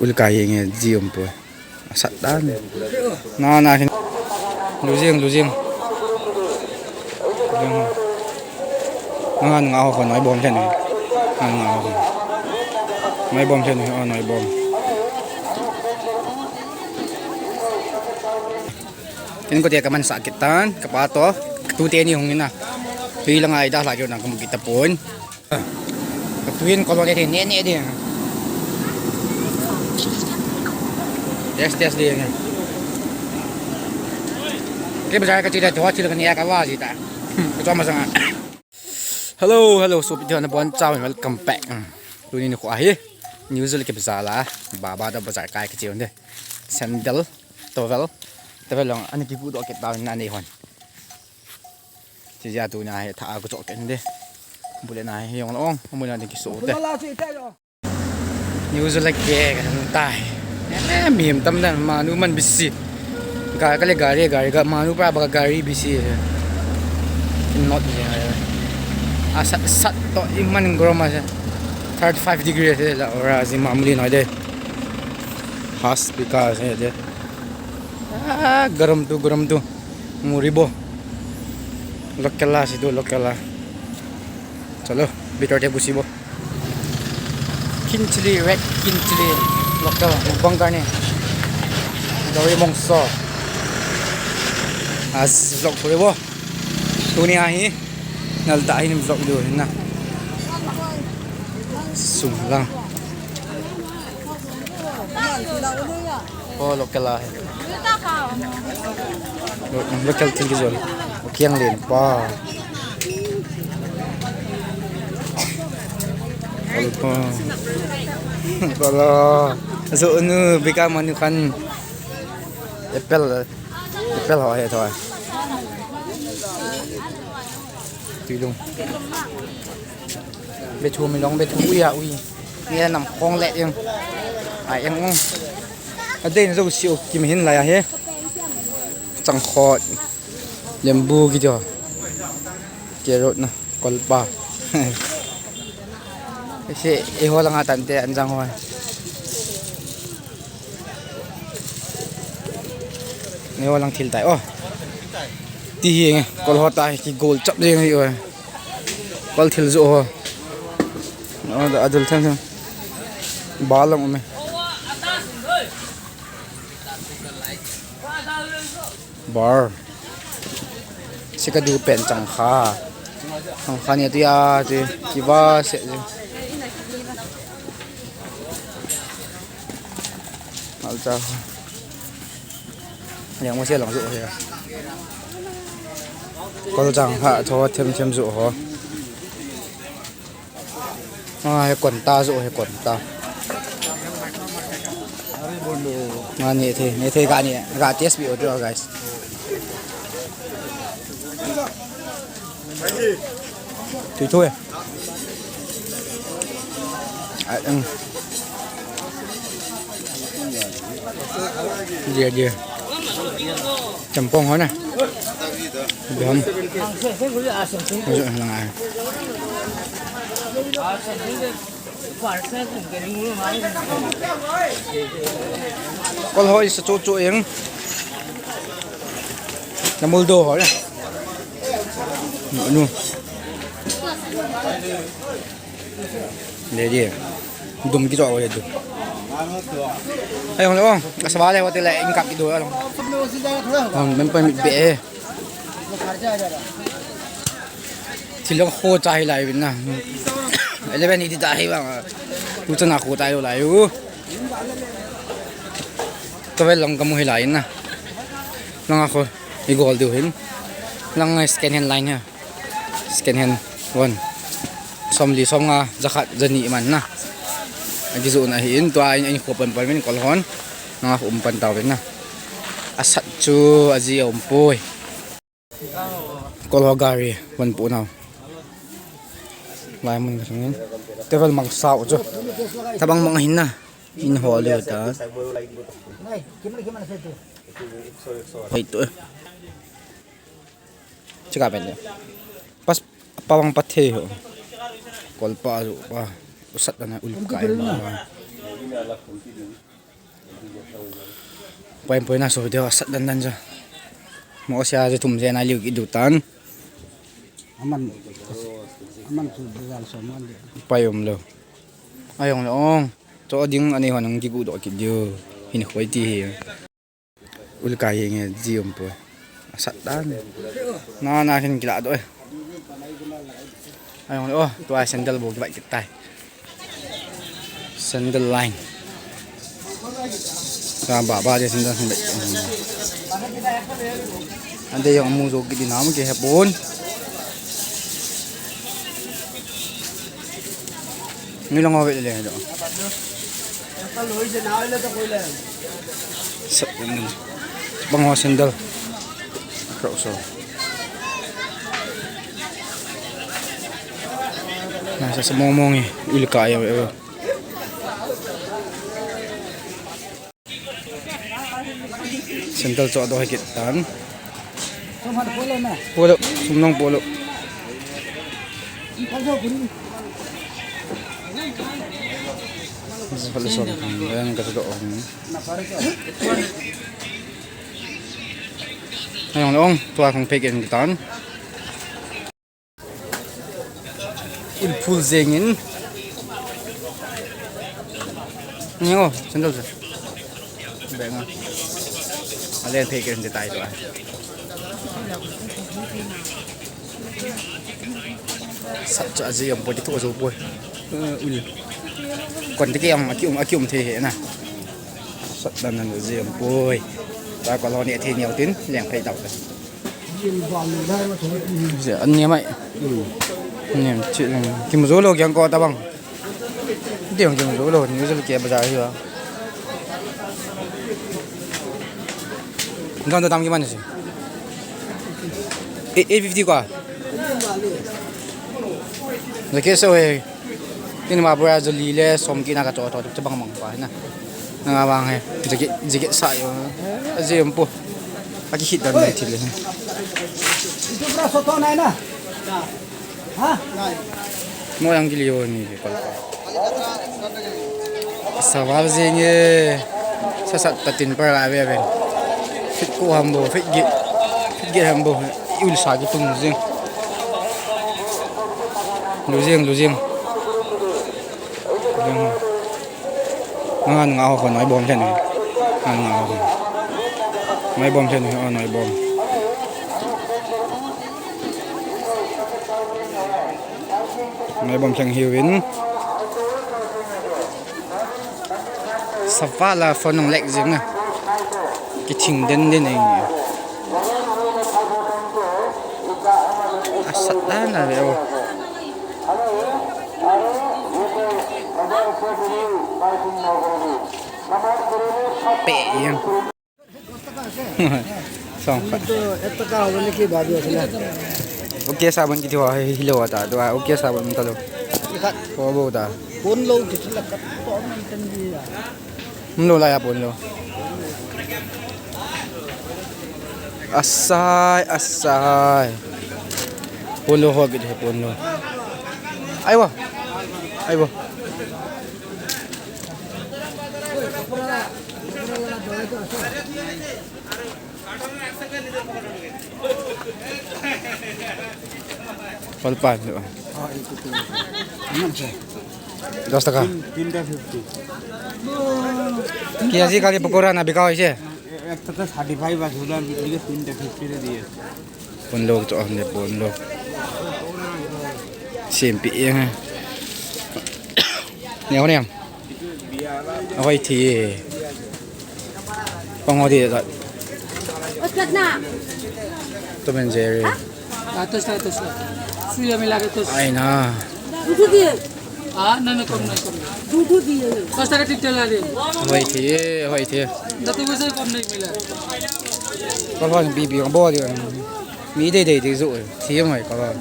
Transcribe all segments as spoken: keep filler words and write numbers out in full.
Ul kai nge ji um poi. Asat dan. Na na hin. Lu jing, lu jing. Nga nga ho noi bom chen. Nga nga ho. Noi bom chen, oh, noi bom. Ken kote kaman sah kit tan, kapa toh, tute ni hung ina. Tui langa ida la keu na kamu kit tapon. Ka tuin kolon e ne ne de. Test test de. Ke bazar ka chila to chila ka ne ka wa ji ta. Ka choma sanga. Hello, hello, so video na bon chao, welcome back. Tuni ni ko ahi. New Zealand ke bazar la. Baba da bazar kai ka chiu de. Sandal, towel. Towel long ani ki pu do ke ta na nei hon. Chi ja tu na he tha ko chok ken de. Bule na he yong long, bule na de ki so de. New Zealand ke ka hung tai. Eh, mi tam dan manu man bisi. Ga ka le gari gari ga manu pra ba gari bisi. Not je. Asat sat to iman grom ase. Thirty five degrees la ora ji mamuli noi de. Has bika ase de. Ah, garam tu, garam tu. Muribo. Local la situ, local la. Chalo, bitor te gusibo. Kin chili, red kin chili. Local, mukbang karne. Dori mongso. As vlog puribo. Tuni ahi. Nal ta ahi vlog do na. Sum lang. Oh, local ah. Local thil kijol. Kiang len pa. Alpa. Pala. So nu bika manu khan. Apple. Apple ho he thoi. Tuilung. Bethu mi long bethu ui a ui. Ni nam khong le eng. Ai eng. Adei na jouse u kim hin lai ahi. Changkhot. Lembu kijo. Carrot na kolpa. Ese e ho langa tante anjang ho. Ne ho lang thil tai o. Ti hi nge kol ho tai ki gol chap jeng hi o. Kol thil jo ho. O da adul them them. Ba lang ume. Bar. Sika du pen changkha. Changkha ni tu ya tu kiva se. Alcha. Yang mo se lang jo he. Kol changkha tho them them jo ho. Ah, he kon ta jo, he kon ta. Ah, ne thei, ne thei ga ne, ga test bi o jo, guys. Tui tui. Ah, um. Dia, dia. Champong ho na. Bom. Masuk lang ai. Kol ho isa chu chu eng. Namul do ho na. Nu. Ready. Dum kijo ho dum. Ai hong le ong. Asaba le hotel le in kap kido along. Hong men pa mi be. Thil long ho cha hi lai vin na. Eleven eighty ta hi ba. Tu cha na ho ta lo lai u. Ka vel long ka mu hi lai na. Nanga ho. I gol du hin. Lang second hand line ha. Second hand one. Som li som nga jakhat jani man na. Agi zo na hi in tua in in khopan pan min kol hon. Nga um pan tau na. Asat chu aji a um poi. Kol ho gari van pu nau. Lai mun ka sungin. Tevel mang sao chu. Tabang mang hin na. In hol le ta. Hei tu. Chika pen le. Pas pawang pathe ho. Kolpa jo pa. Usat na ulkai ma. Pai, pai na so video asat dan dan ja. Mo sia je thum je na liu ki du tan. Aman, aman su de gal so man de. Pai um lo. Ai ong lo ong. Cho ding ani hon ang ki gu do ki diu. Hin khoi ti hi. Ul kai hi nge ji um po. Asat dan. Na na hin kila do. Ai ong lo. Tua sandal bo ki bai ki tai. Sandal line. Sa ba ba de sandal line. Ande yang mu jo ki dinam ke hepon. Ni long ove le do. Sep ni. Bang ho sandal. Kau so. Na sa semong mong ni. Ul kai ya. Sandal cho do hai kit tan. Polo, sum nong polo. Palo som, yang ka do. Ayong long, tua kong pek in tan. Ul phul jeng in. Ni o, sandal sa. Beng a. Ale pek in de tai tua. Sat cha ji am po ti tho so po. Ul. Kon ti ke am aki um, aki um the he na. Sat dan nan ji am po. Ta ko lo ni the ni tin, leng phei tau ta. An ni mai. An ni chi. Kim zo lo kyang ko ta bang. Diang kim zo lo ni zo ke bazar hi ba. Gan to dam ki man si. Eight fifty kwa. Jacket so he. Kini ma bra jo li le som ki na ka cho to, cho bang bang pa na. Na bang he. Jacket, jacket sa yo. Aje um po. Aki hit dan ni thil le. Itu bra so to nai na. Ha? Mo yang ki li yo ni ke kal. Saval jing e. Sasat patin par la ve ve. Fit ko ham bo, fit ge. Fit ge ham bo. Ul sa ki tung jing. Lu jing, lu jing. Lu jing. Nga, nga ho ko noi bom chen. Nga, nga ho. Noi bom chen, oh, noi bom. Noi bom chen hiu in. Saval a phone nong lek jing na. Ki thing den den e. Asat dan a ve o. Pe yang. Song khat. Itu, itu ka wala ki babi asla. Okay, sabon kiti ho, hi lo ta. Dua, okay, sabon talo. Ikat. Ko bo ta. Kon lo kiti la kat. Ko ang itan di ya. Hum lo la ya pon lo. Asai, asai. Pon lo ho kiti pon lo. Aiwa. Aiwa. Kol pan, di ba? Ah, ito po. Ano siya? Dos taka. Tin-, tinda fifty. Kiyasi kali pakora na bikaw ise. Ekta thirty-five ase, ular bikri ke tinda fifty te diye. Pon lo to, hum ne pon lo. Simpi ye. Ne ho ne. Ahoi thi. Pang ho thi ta. Tom and Jerry. हाँ, दस टाका, दस टाका। सुई मिला के दस। Ai na. दूध दिए। हाँ, नहीं, नहीं, कम नहीं, कम नहीं। दूध दिए। दस टाका टिकट ला दे। Ahoi thi, ahoi thi. दस रुपये से कम नहीं मिला। Ka lhon bi bi ang bo di. Mi dei dei di zu. Thi ang hai ka lhon.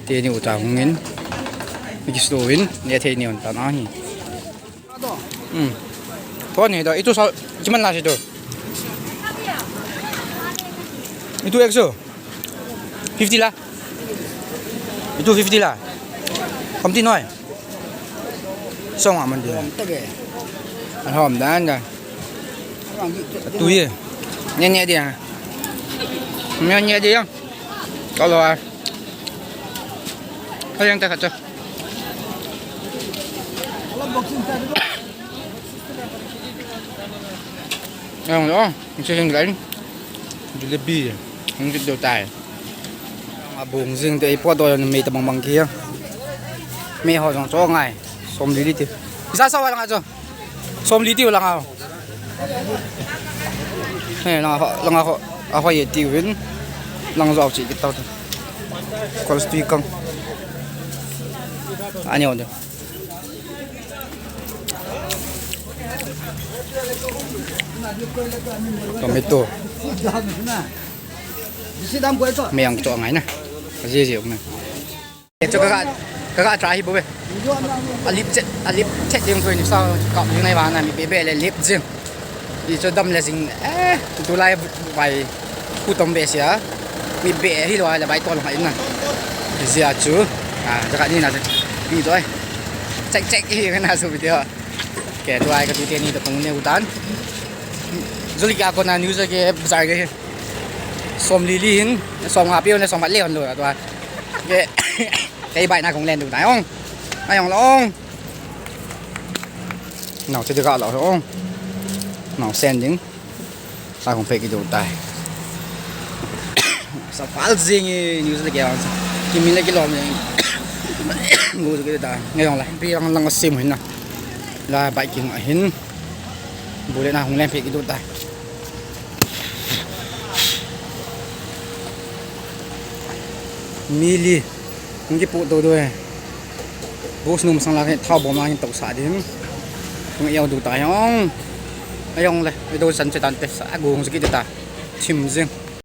Teni u ta hung in. Mi ki sto in. Ne thei ni on ta na hi. Hmm. Kon hi do. Itu sa, kiman la si tu. Itu ekso. Fifty la. Two fifty la. Kom ti noi. Song a man di. Hom ta ke. Hom dan da. Tu ye. Nye nye di. Nye nye di. Ka lo a. Ka yang ta ka cha. Ang lo. Ang sing lain. Jalebi. Ang kit do tai. Abung jing te ipot do ni mei ta bang bang ki. Mei ho jong cho ngai. Som li li ti. Isa sa wa lang a cho. Som li ti lang a. He lang a ho, lang a ho. A ho ye ti win. Lang jo chi ki ta. Kol stui kang. Ani ho de. Tomato. Mei ang cho ngai na. Aje je na. Cho ka ka ka try hi bo be. Alip chet, alip chet ding thoi ni sa ka ni nai ba na mi be be le lip jing. Ichu dam le jing, eh, tulai vai khu tom be sia. Mi be hi lo le vai to lo hai na. Sia chu. Ah, jaka ni na. Ni to ai. Check check hi na su video. Ke tulai ka tu te ni to kong ne utan. Juli ka ko na news ke bazar ke. Som li li hin, som nga piu ne som le hon lo to. Ke kei bai na kong len tu na ong. Ai ong lo ong. Nau che de ka lo ong. Nau sending. Sa kong pe ki do tai. Sa pal jing i news le ke ang. Ki min le ki lom jing. Ngu ke ta. Ngai ong la. Pi ang lang sim hin na. La bai king a hin. Bu le na hung len pe ki do tai. Mili. Hung ki pu do do e. Bus num sang la ke thau bom la hin to sa din. Hung yau du tai ong. Ayong le. Ai do san che tan te sa gu hung ki ta. Chim jing.